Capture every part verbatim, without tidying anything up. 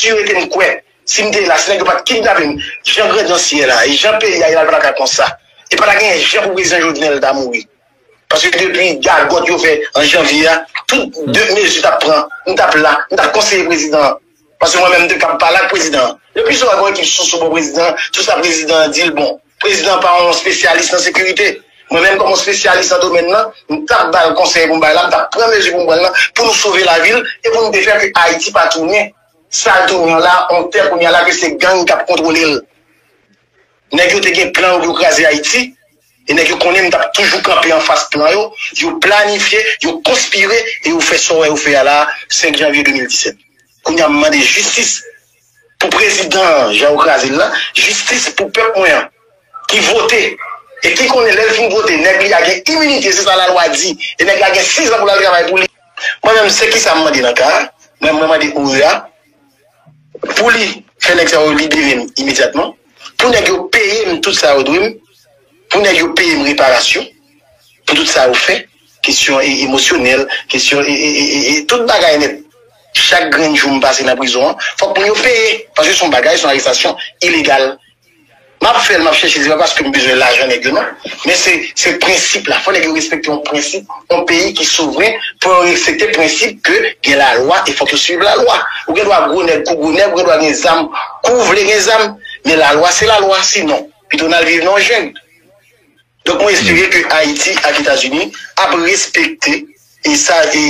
Majorite m kwè, si m te la, si nèg yo pa t kidnape m, jan grandans ye la, e jan peyi a ye la, l pa ta ka konsa. E pa ta genyen jan pou prezidan Jovenel ta mouri. Paske depi gagòt yo fè an janvye a, tout de mezi t ap pran, m t ap la, m t ap konseye prezidan an. Paske mwen menm, m te kab pale ak prezidan an. Depi sou yon ekip sousou bò prezidan an, tout sa prezidan an di l bon. Prezidan an pa yon espesyalis nan sekirite. Mwen menm, kòm yon espesyalis nan domèn nan, m t ap ba l konsèy pou m bay la, m t ap pran mezi pou m pran l lan, pou nou sove lavi l, e pou nou te fè ke Ayiti pa tounen sa l tounen an la, yon tè kounye a la ke se gang k ap kontwole l. Nèg yo te gen plan yo pou yo kraze Ayiti, e nèg yo konnen m t ap toujou kanpe anfas plan yo, yo planifye, yo konspire, e yo fè sa w wè yo fè a la, senk janvye de mil disèt. Kounye a m mande jistis pou prezidan an, jan yo kraze l lan, jistis pou pèp mwen an, ki vote, e ki konnen lè l fin vote, nèg li a gen iminite, se sa lalwa di, e nèg la gen sizan pou l al travay pou li. Mwen menm, se kisa m mande nan ka a? Mwen, mwen mande O E A pou li fè nèg sa yo libere m imedyatman, pou nèg yo peye m tout sa yo dwe m, pou nèg yo peye m reparasyon, pou tout sa yo fè, kesyon e- emosyonèl, kesyon e- e- e- e- e tout bagay nèt. Chak grenn jou m pase nan prizon an, fòk moun yo peye, paske se yon bagay, se yon arestasyon ilegal. M ap fè l, m ap chèche, se pa paske m bezwen lajan nèg yo, non. Men se, se prensip la. Fò nèg yo respekte yon prensip, yon peyi ki souvren, pou yo respekte prensip ke gen lalwa e fòk yo swiv lalwa. Ou gen dwa gwo nèg kou gwo nèg, ou gen dwa gen zam kou w vle gen zam, men lalwa se lalwa, sinon, pito n al viv nan yon jeng. Donk, mwen espere ke Ayiti ak Etazini ap respekte e sa e,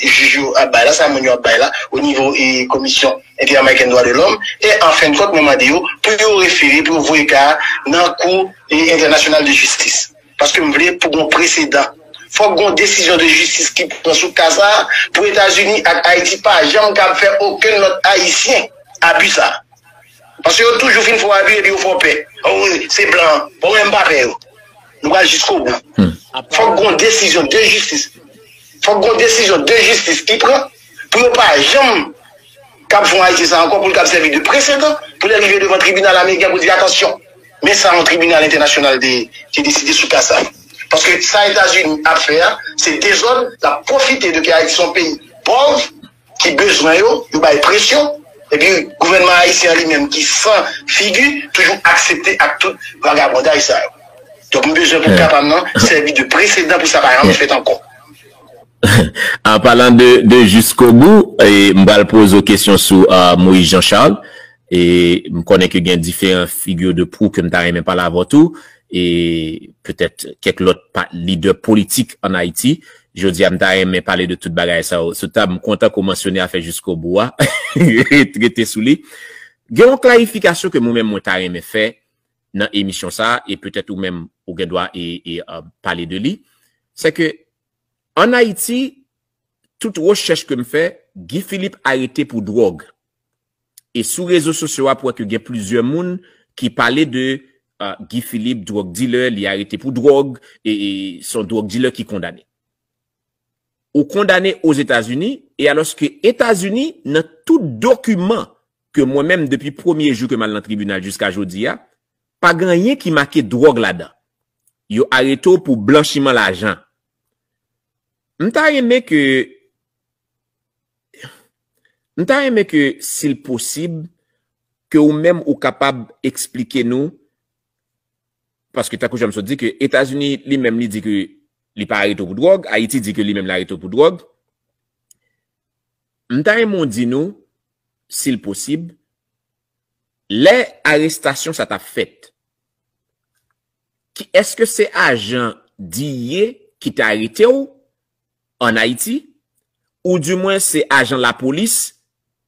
e jij yo ap bay la, sa moun yo ap bay la, o nivo e Komisyon Entèamerikèn Dwa de Lòm, e an fen de kont, mwen mande yo pou yo refere, pou yo voye ka a nan Kou e Entènasyonal de Jistis. Paske m vle pou gon presedan. Fòk gon desizyon de jistis ki pran sou ka sa a, pou Etazini ak Ayiti pa janm kab fè okenn lòt Ayisyen abi sa a. Paske yo toujou fin fè w abi epi yo fè w pè. O wi, se blan an. Bon, mwen, m pa pè yo. Nou pral jiskobou. Fòk gon desizyon de jistis. Fòk gon desizyon de jistis ki pran pou yo pa janm kab fè yon Ayisyen sa ankò, pou l kab sèvi de presedan, pou lè l rive devan tribinal ameriken pou di, atansyon, men sa yon tribinal entènasyonal de, ki deside sou ka sa. Paske sa Etazini ap fè a, se dezòd, l ap pwofite de ke Ayiti se yon peyi pòv, ki bezwen yo, yo bay presyon, epi gouvènman ayisyen an li menm ki san figi, toujou aksepte ak tout vagabondaj sa yo. Donk, m bezwen pou kapab nan sèvi de presedan pou sa pa janm fèt ankò. An palan de, de jiskobou, e, m pral poze w kesyon sou, a, Moïse Jean Charles. E m konnen ke gen diferan figi de prou ke m ta renmen pale avè w tou. E petèt kèk lòt pa, lidè politik ann Ayiti. Jodi a, m ta renmen pale de tout bagay sa yo. Sou tab, m kontan ke w mansyone afè jiskobou a. Rete sou li. Gen yon klarifikasyon ke mwen menm mwen ta renmen fè nan emisyon sa a, e petèt ou menm ou gen dwa e, e, a, pale de li. Se ke ann Ayiti, tout rechèch ke m fè, Guy Philippe arete pou dwòg. E sou rezo sosyo a, pou wè ke gen plizyè moun ki pale de, a, Guy Philippe, dwòg dilè, li arete pou dwòg, e, e se yon dwòg dilè ki kondane. Ou kondane Ozetazini, e alòske Etazini, nan tout dokiman ke mwen menm, depi premye jou ke m al nan tribinal jiska jodi a, pa gen anyen ki make dwòg ladan. Yo arete w pou blanchiman lajan. M ta renmen ke, m ta renmen ke, si l posib, ke ou menm ou kapab eksplike nou, paske tankou jan m sot di ke Etazini li menm li di ke li pa arete w pou dwòg, Ayiti di ke li menm l arete w pou dwòg. M ta renmen w di nou, si l posib, lè arestasyon sa t ap fèt, ki, èske se ajan D E A ki te arete w ann Ayiti, oudimwen se ajan lapolis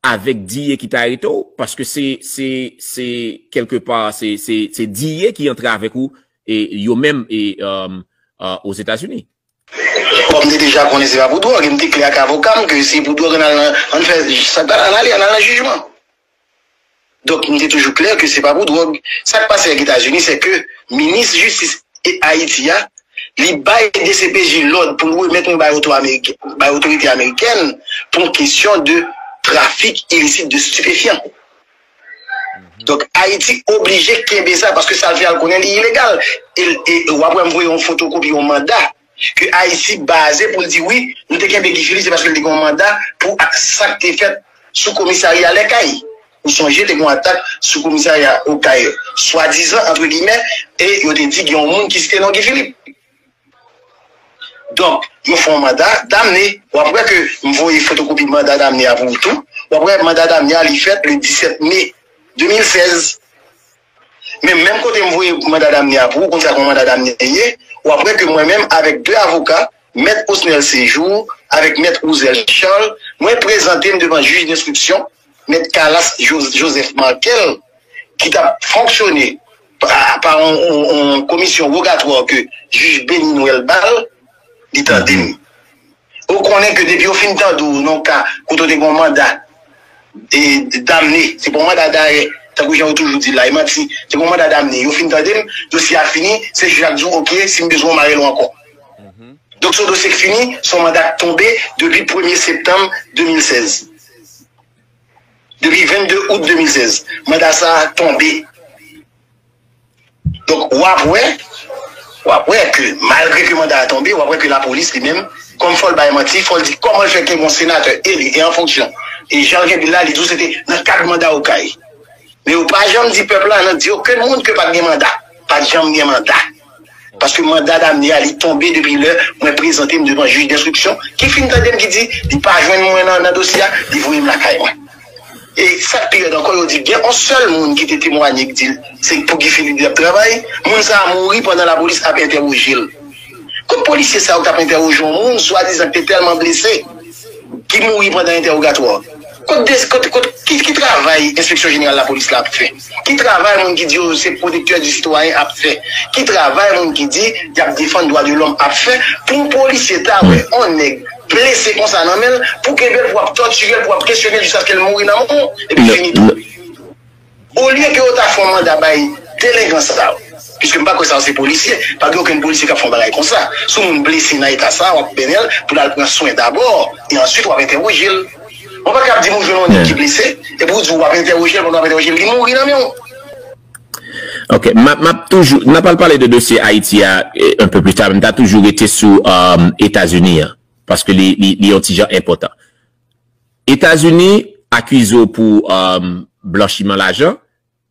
avèk D E A ki te arete w? Paske se, se, se, kèlkepa, se, se, se D E A ki antre avèk ou, e yo menm, e, e, e, Ozetazini. Bon, m te deja konnen se pa pou dwòg, e m te klè ak avoka m ke si pou dwòg, ann al nan, ann fè, sa k pral, ann ale, ann al nan jijman. Donk, m te toujou klè ke se pa pou dwòg. Sa k pase ak Etazini, se ke minis jistis e Ayiti a, li bay D C P J lòd pou l remèt mwen bay oto ameriken, bay otorite amerikèn pou yon kesyon de trafik ilisit de stipefyan. Donk, Ayiti oblije kenbe sa, paske sa l fè a, l konnen li ilegal. E, e w ap wè m voye yon fotokopi yon manda ke Ayiti baze pou l di, wi, nou te kenbe Guy Philippe, se paske l te gen yon manda pou sa k te fèt sou komisarya Lèkay. Ou sonje, te gen yon atak sou komisarya Okay, swadizan, antre gimè, e yo te di gen yon moun ki site non Guy Philippe. Donk, yo fè yon manda damne. W ap wè ke m voye fotokopi manda damne a pou ou tou. W ap wè manda damne a, li fèt le disèt me de mil sèz. Men menm kote m voye manda damne a pou ou, konn sa yon manda damne ye, w ap wè ke mwen menm, avèk de avoka, Mèt Osnel Séjour avèk Mèt Rouzel Charles, mwen prezante m devan jij denstriksyon, Mèt Calas Jo- Joseph Markel, ki t ap fonksyone pa, pa yon, yon, yon komisyon wogatwa ke jij Beny Noël ba l, li tande m. Ou konnen ke depi yo fin tande w nan ka kote w te gen yon manda e, damne, se pa yon manda darè, tankou jan yo toujou di la, e manti, se pa yon manda damne, yo fin tande m, dosye a fini, se jij la k di w, oke, si m bezwen w, m a rele w ankò. Donk, se yon dosye k fini, se yon manda k tonbe depi premye septanm de mil sèz. Depi vennde out de mil sèz, manda sa a tonbe. Donk, w ap wè, w ap wè ke, malgre ke manda a tonbe, w ap wè ke lapolis, li menm, kòm fò l bay manti, fò l di kòman l fè ke yon senatè eli e an fonksyon, e jan l gen bil la, li di w se te nan kad manda Okay. Men yo pa janm di pèp la, nan di okenn moun ke pa t gen manda. Pa t janm gen manda. Paske manda damne a, li tonbe depi lè mwen prezante m devan jij denstriksyon, ki fin tande m, ki di li pa jwenn mwen nan, nan dosye a, li voye m lakay mwen. E sa k pi rèd ankò, yo di gen yon sèl moun ki te temwaye, ki di l se pou Guy Philippe li t ap travay. Moun sa a mouri pandan lapolis ap entèwoje l. Kot polisye sa yo k t ap entèwoje yon moun, swadizan ki te tèlman blese, ki mouri pandan entèwogatwa? Kot, kot, kot, ki, ki travay Enspeksyon Jeneral Lapolis la ap fè? Ki travay moun ki di yo se pwotektè di sitwayen ap fè? Ki travay moun ki di y ap defann dwa de lòm ap fè? Pou yon polisye ta wè yon nèg blese konsa nan men l, pou kenbe l, pou ap tòtire l, pou ap kesyone l jiskaske l mouri nan men w, epi fini tou. Olye ke yo ta fè yon manda bay delenkan sa yo, piske m pa kwè sa yo se polisye, pa gen okenn polisye k ap fè yon bagay konsa. Si yon moun blese nan eta sa, w ap mennen l pou l al pran swen dabò, e answit w ap entèwoje l. Ou pa kab di m ou jwenn yon nèg ki blese, epi w di w ap entèwoje l, pandan w ap entèwoje l, li mouri nan men w. Ok, m ap, m ap toujou, n ap al pale de dosye Ayiti a, eh, un peu plus tard, men m ta toujou rete sou, um, Etazini an, paske li, li, li yon ti jan enpòtan. Etazini akize w pou, um, blanchiman lajan,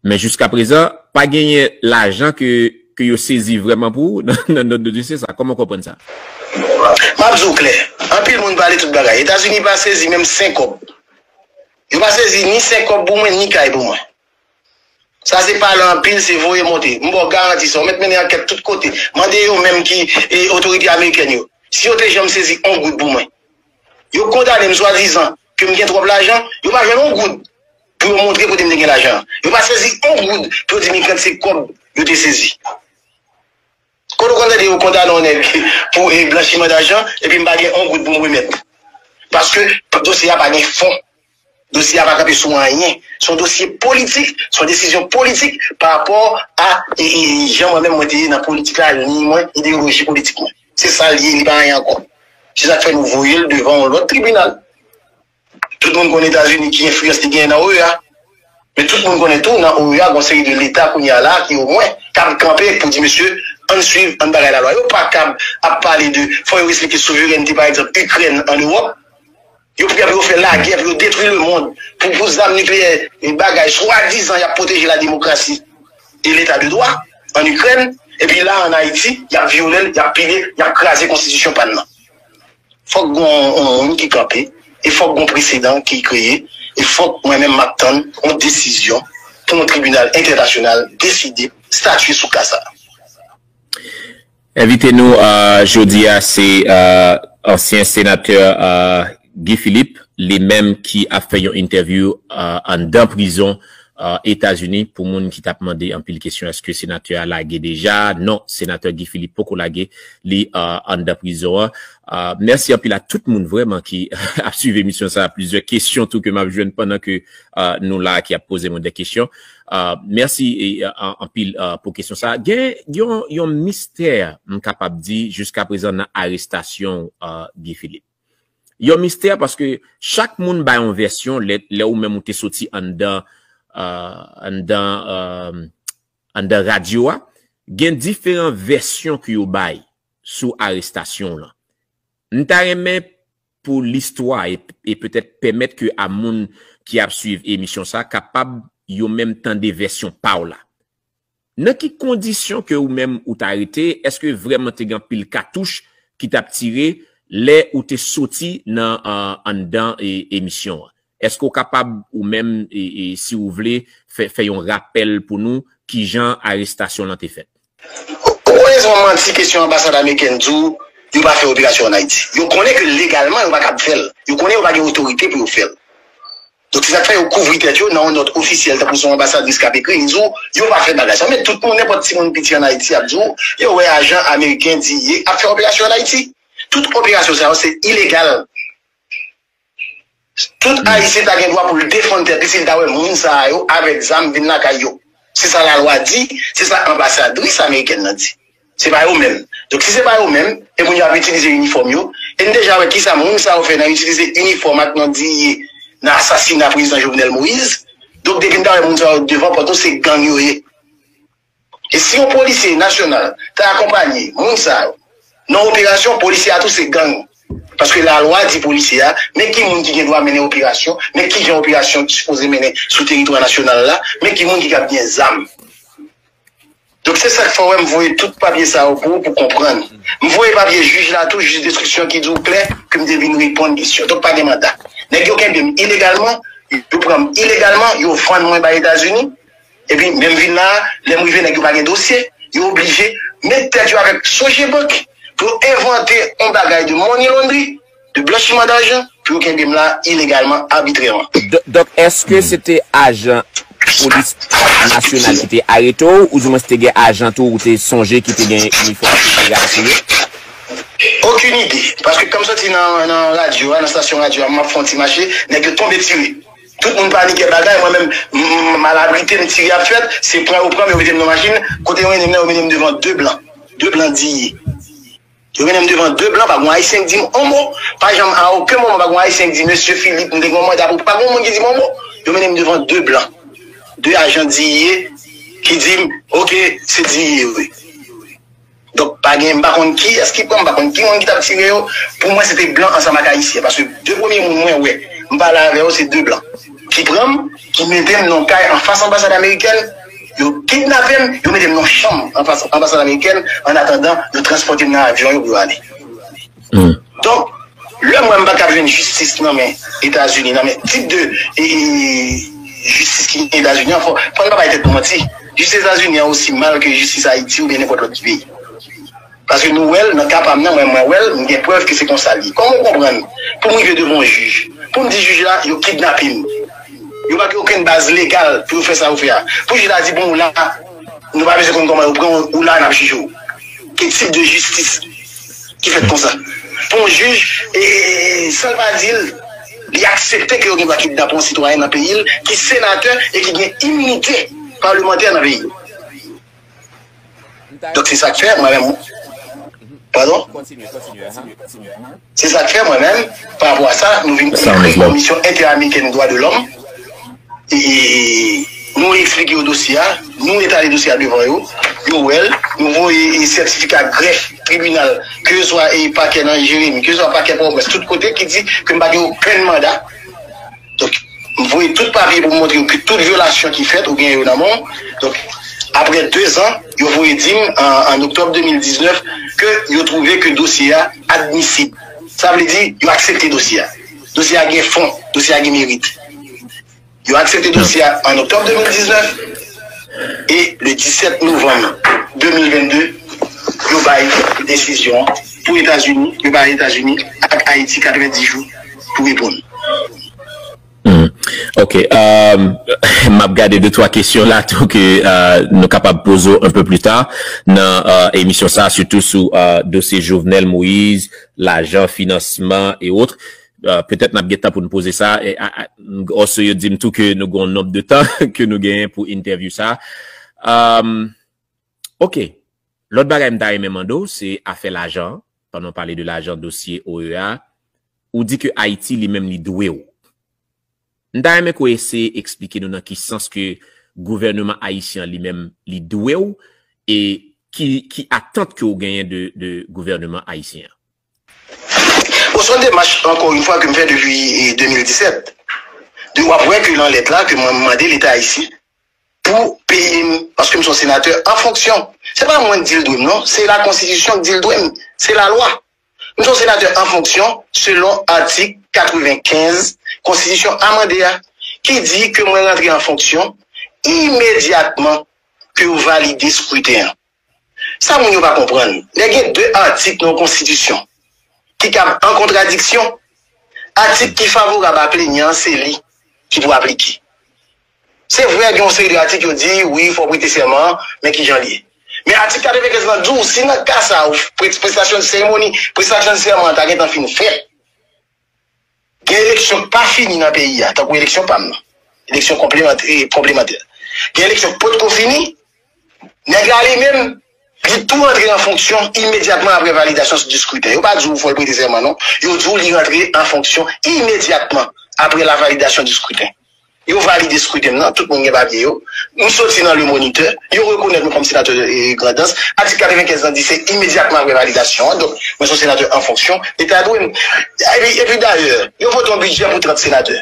men jiska prezan, pa genyen lajan ke, ke yo sezi vrèman pou ou nan, nan, nan dosye sa. Kòman w konprann sa? M ap di w klè, anpil moun pale tout bagay. Etazini pa sezi menm senk kòb. Yo pa sezi ni senk kòb pou mwen, ni kay pou mwen. Sa se pale anpil, se voye monte. M ba w garanti sa. Ou mèt mennen ankèt tout kote. Mande yo menm ki, e, otorite amerikèn yo. Si yo te janm sezi yon goud pou mwen. Yo kondane m swadizan ke m gen twòp lajan, yo pa jwenn yon goud pou yo montre kote m te gen lajan an. Yo pa sezi yon goud pou yo di m gen kantite kòb yo te sezi. Kote w konn tande yo kondane yon nèg pou, e, blanchiman dajan, epi m pa gen yon goud pou m remèt? Paske dosye a pa gen fon. Dosye a pa kanpe sou anyen. Se yon dosye politik, se yon desizyon politik pa rapò a, e, e, jan mwen menm mwen te ye nan politik la, liy mwen, ideyoloji politik mwen. Se sa l ye, li pa anyen ankò. Se sa k fè nou voye l devan yon lòt tribinal. Tout moun konn Etazini ki enfliyans li genyen nan O E A. Men tout moun konnen tou, nan O E A, gen yon seri de leta kounye a la ki omwen kab kanpe pou di, mesye, ann swiv, ann bagay lalwa. Yo pa kab ap pale de, fò yo respekte souverènte, pa egzanp, Ikrèn ann Ewòp. Yo prè pou yo fè lagè, pou yo detwi lemonn, pou, pou zam nikleyè, e bagay, swadizan y ap pwoteje lademokrasi e leta de dwa ann Ikrèn, epi la, ann Ayiti, y ap vyole l, y ap pile, y ap kraze konstitisyon pa n nan. Fòk gen yon, yon moun ki kanpe, e fòk gen yon presedan ki kreye, e fòk mwen menm m ap tann yon desizyon pou yon tribinal entènasyonal deside statye sou ka sa a. Envite nou, euh, jodi a, se, euh, ansyen senatè, euh, Guy Philippe, li menm ki ap fè yon entèvyou, euh, anndan prizon, euh, Etazini. Pou moun ki t ap mande anpil kesyon, èske senatè a lage deja? Non, senatè Guy Philippe poko lage, li, euh, anndan prizon an. Euh, mèsi anpil a tout moun vrèman ki ap swiv emisyon sa a. Plizyè kesyon tou ke m ap jwenn pandan ke, euh, nou la, ki ap poze mwen de kesyon. Euh, mèsi, e, euh, anpil, euh, pou kesyon sa a. Gen yon, yon mistè, m kapab di, jiska prezan nan arestasyon, euh, Guy Philippe. Yon mistè paske chak moun bay yon vèsyon, lè, lè ou menm ou te soti anndan, euh, anndan, euh, anndan radyo a, gen diferan vèsyon ke yo bay sou arestasyon w lan. M ta renmen pou listwa e, e petèt pèmèt ke a moun ki ap swiv emisyon sa kapab yo menm tande vèsyon pa w la. Nan ki kondisyon ke ou menm ou ta rete? Èske vrèman te gen anpil katouch ki t ap tire lè ou te soti nan, ah, anndan, e, emisyon an? Èske w kapab ou menm, e, e, si w vle, fè, fè yon rapèl pou nou kijan arestasyon lan te fèt? Onesan, manti kesyon anbasad amerikèn di w yo pa fè operasyon an Ayiti. Yo konnen ke legalman yo pa kab fè l. Yo konnen yo pa gen otorite pou yo fè l. Donk se sa k fè yo kouvri tèt yo nan yon nòt ofisyèl tankou se yon anbasadris k ap ekri, li di w yo pa fè bagay sa. Men tout moun, nenpòt timoun piti ann Ayiti ap di w yo wè ajan ameriken D E A ap fè operasyon ann Ayiti. Tout operasyon sa yo se ilegal. Tout Ayisyen ta gen dwa pou l defann tèt li si l ta wè moun sa yo avèk zam vin lakay yo. Se sa lalwa di, se sa anbasadris amerikèn nan di. Se pa yo menm. Donk si se pa yo menm, e moun yo ap itilize inifòm yo, e n deja wè kisa moun sa yo fè nan itilize inifòm ak non D E A nan asasina prezidan Jovenel Moïse. Donk depi n ta wè moun sa yo devan pòt nou, se gang yo ye. E si yon polisye nasyonal ta akonpanye moun sa yo nan operasyon, polisye a tou se gang. Paske lalwa di polisye a, men ki moun ki gen dwa mennen operasyon, men ki jan operasyon ki sipoze mennen sou teritwa nasyonal la, men ki moun ki kab gen zam. Donk se sa k fè w wè m voye tout papye sa yo pou ou pou konprann. M voye papye jij la tou, jij denstriksyon ki di w klè ke m te vin reponn kesyon. Donk pa gen manda. Nèg yo kenbe m ilegalman, yo pran m ilegalman, yo vann mwen bay Etazini. Epi menm vin la, lè m rive nèg yo pa gen dosye, yo oblije met tèt yo avèk Sogebank pou yo envante yon bagay de money laundry, de blanchiman dajan, pou yo kenbe m la ilegalman, abitrèman. Donk, èske se te ajan polis nasyonal ki te arete w, oudimwens te gen ajan tou ou te sonje ki te gen inifòm ki te arete yo? Okenn ide, paske kan m soti nan, nan radyo a, nan stasyon radyo a, m ap fè yon ti mache, nèg yo tonbe tire. Tout moun panike bagay, mwen menm, m al abrite m, tire ap fèt, se pran yo pran m, yo mete m nan machin, kote yo mennen m nan, yo mennen m devan de blan. De blan D E A. Yo mennen m devan de blan, pa gen ayisyen ki di m on mo, pa janm a okenn moman pa gen ayisyen ki di mesye Philippe, m te gen yon manda pou, pa gen moun ki di m on mo. Yo mennen m devan de blan. De ajan D E A ki di m, oke, se D E A wi. Donk pa gen, m pa konn kiyès ki pran, m pa konn ki moun ki t ap tire yo. Pou mwen se te blan ansanm ak ayisyen, paske de premye moun mwen wè m pale avè yo se de blan ki pran m, ki mete m nan kay anfas anbasad amerikèn, yo kidnape m, yo mete m nan chanm anfas anbasad amerikèn, annatandan yo transpòte m nan avyon yo pou yo ale. Donk lè m wè m pa kab jwenn jistis nan men Etazini, nan men tip de e, e, jistis ki gen Etazini an, fò, fò n pa bay tèt nou manti. Jistis Etazini an osi mal ke jistis Ayiti oubyen nenpòt lòt peyi. Paske nou wè l, nan ka pa m nan, mwen, mwen wè l, m gen prèv ke se konsa l ye. Kòman w konprann pou m rive devan yon jij, pou m di jij la, yo kidnape m. Yo pa gen okenn baz legal pou yo fè sa yo fè a. Pou jij la di, bon, ou la, nou pa bezwen konn kòman yo pran w, ou la, n ap jije w. Ki tip de jistis ki fèt konsa? Pou yon jij, e, e, e, san l pa di l, li aksepte ke yo gen dwa kidnape yon sitwayen nan peyi l, ki senatè e ki gen iminite palemantè nan peyi l. Donk se sa k fè mwen menm. Padon? Se sa k fè mwen menm, pa rapò a sa, nou vin ekri Komisyon Entèameriken Dwa de Lòm. E, nou eksplike yo dosye a, nou etale dosye a devan yo, yo wè l, nou voye e, sètifika grèf tribinal, keseswa e, pakè nan Jeremi, keseswa pakè Pòtoprens, tout kote ki di ke m pa gen okenn manda. Donk, m voye tout papye pou m montre yo ke tout vyolasyon ki fèt, ou gen yo nan men w. Donk, apre de zan, yo voye di m, an, an oktòb de mil diznèf, ke yo twouve ke dosye a admisib. Sa vle di, yo aksepte dosye a. Dosye a gen fon, dosye a gen merit. Yo aksepte dosye a an oktòb de mil diznèf, e le disèt novanm de mil vennde, yo bay desizyon pou Etazini, yo bay Etazini ak Ayiti katrevenndis jou pou reponn. Hmm. Ok. Euh, m ap gade de twa kesyon la tou ke euh, nou kapab poze w un peu plus tard nan euh, emisyon sa, sitou sou euh, dosye Jovenel Moïse, lajan, finansman e otre. Euh, petèt n ap gen tan pou n poze sa. E, a, a, also, yo di m tou ke nou gen yon nonb de tan ke nou genyen pou entèvyou sa. Euh, ok. Lòt bagay m ta renmen mande w, se afè lajan an. Pandan w pale de lajan, dosye O E A, ou di ke Ayiti li menm li dwe w. M ta renmen ke w eseye eksplike nou nan ki sans ke gouvèneman ayisyen an li menm li dwe w e ki, ki atant ke w genyen de, de gouvèneman ayisyen an. Bon, se yon demach, ankò yon fwa, ke m fè depi e, de mil disèt. W ap wè ke nan lèt la, ke mwen mande Leta ayisyen pou peye m, paske m se yon senatè an fonksyon. Se pa mwen k di l dwe m, non. Se lakonstitisyon k di l dwe m. Se lalwa. M se yon senatè an fonksyon selon atik katrevenkenz konstitisyon amande a, ki di ke mwen rantre an fonksyon imedyatman ke yo valide skriten an. Sa moun yo pa konprann, lè gen de atik nan yon konstitisyon ki kab an kontradiksyon, atik ki favorab a plenyan an, se li ki pou aplike. Se vre, gen yon seri de atik yo di, wi, fò w prete sèman an, men ki jan l ye? Men atik katrevenkenz lan di w, si nan ka sa a, ou pre- prestasyon de seremoni, prestasyon de sèman an ta gentan fin fèt, gen eleksyon k pa fini nan peyi a, tankou eleksyon pa m nan, eleksyon konplemantè, konplemantè. Gen eleksyon k potko fini, nèg la li menm, li tou rantre an fonksyon imedyatman apre validasyon di skriten. Yo pa di w fò l prete sèman, non. Yo di w li rantre an fonksyon imedyatman apre la validasyon di skriten. Yo valide skriten m nan, tout moun gen papye yo. M soti nan Le Moniteur, yo rekonèt mwen kòm senatè, e, Grandans. Atik katrevenkenz lan di se imedyatman apre validasyon an, donk mwen se yon senatè an fonksyon, Leta dwe m. Epi, epi dayè, yo vote yon bidjè pou trant senatè.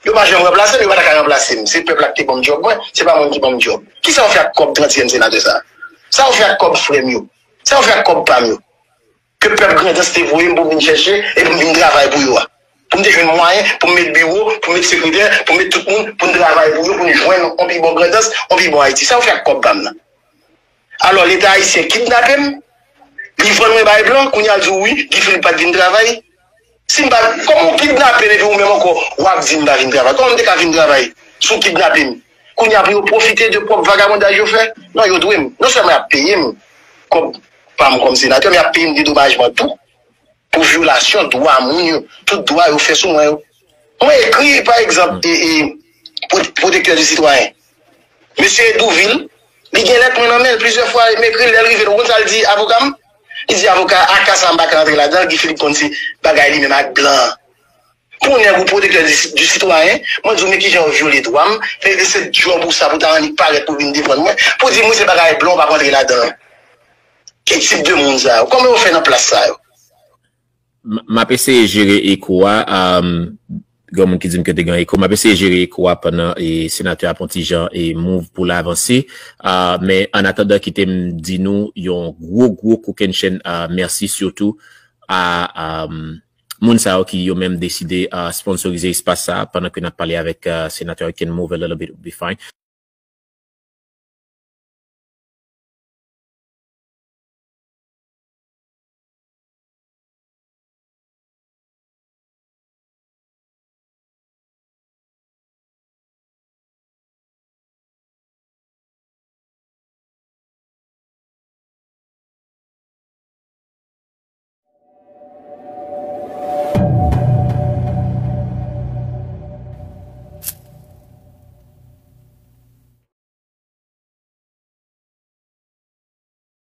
Yo pa janm ranplase m, yo pa ta ka ranplase m. Se pèp la ki te ban m djòb mwen, se pa moun ki ban m djòb. Kisa yo fè ak kòb trantyèm senatè sa a? Sa yo fè ak kòb frè m yo? Sa yo fè ak kòb pa m yo? Ke pèp Grandans te voye m pou m vin chèche e pou m vin travay pou yo a. Pou m te jwenn mwayen, pou m met biwo, pou m met sekretè, pou m met tout moun, pou n travay pou yo, pou n jwenn yon pi bon Grandans, yon pi bon Ayiti. Sa yo fè ak kòb pa m nan? Alò, Leta ayisyen kidnape m, li vann mwen bay blan, kounye a l di w wi, Guy Philippe pa t vin travay. Si m pa, kòman w kidnape m epi ou menm ankò, w ap di m pa vin travay? Kòman m te ka vin travay si w kidnape m? Kounye a pou yo pwofite de pwòp vagabondaj yo fè? Non, yo dwe m. Non sèlman y ap peye m kòb pa m kòm senatè, men y ap peye m dedomajman tou pou vyolasyon dwa moun yo, tout dwa yo fè sou mwen yo. Mwen ekri, pa egzanp, e, e, pwo- pwotektè di sitwayen. Mesye Edouvil, li gen lèt mwen nan men l plizyè fwa, m ekri l, lè l rive l, ou konn sa l di avoka m? Li di avoka, aka sa m pa ka antre ladan l, Guy Philippe konn se bagay li menm ak blan an. Pou nèg ou pwotektè di, di sitwayen, mwen di w men kijan yo vyole dwa m, e, e se djòb ou sa pou ta annik parèt pou vin defann mwen, pou di m wi se bagay blan ou pa pou antre ladan l. Ki tip de moun sa yo? Kòman yo fè nan plas sa yo? M ap eseye jere eko a. Gen moun ki di m ke te gen eko. M ap eseye jere eko a pandan e, senatè a pran ti jan e move pou l avanse. Ah, men annatandan, kite m di nou yon gwo, gwo kokennchenn ah, mèsi sitou a ah, moun sa yo ki yo menm deside ah, sponsorize espas sa a pandan ke n ap pale avèk ah, senatè. It can move a little bit, be fine.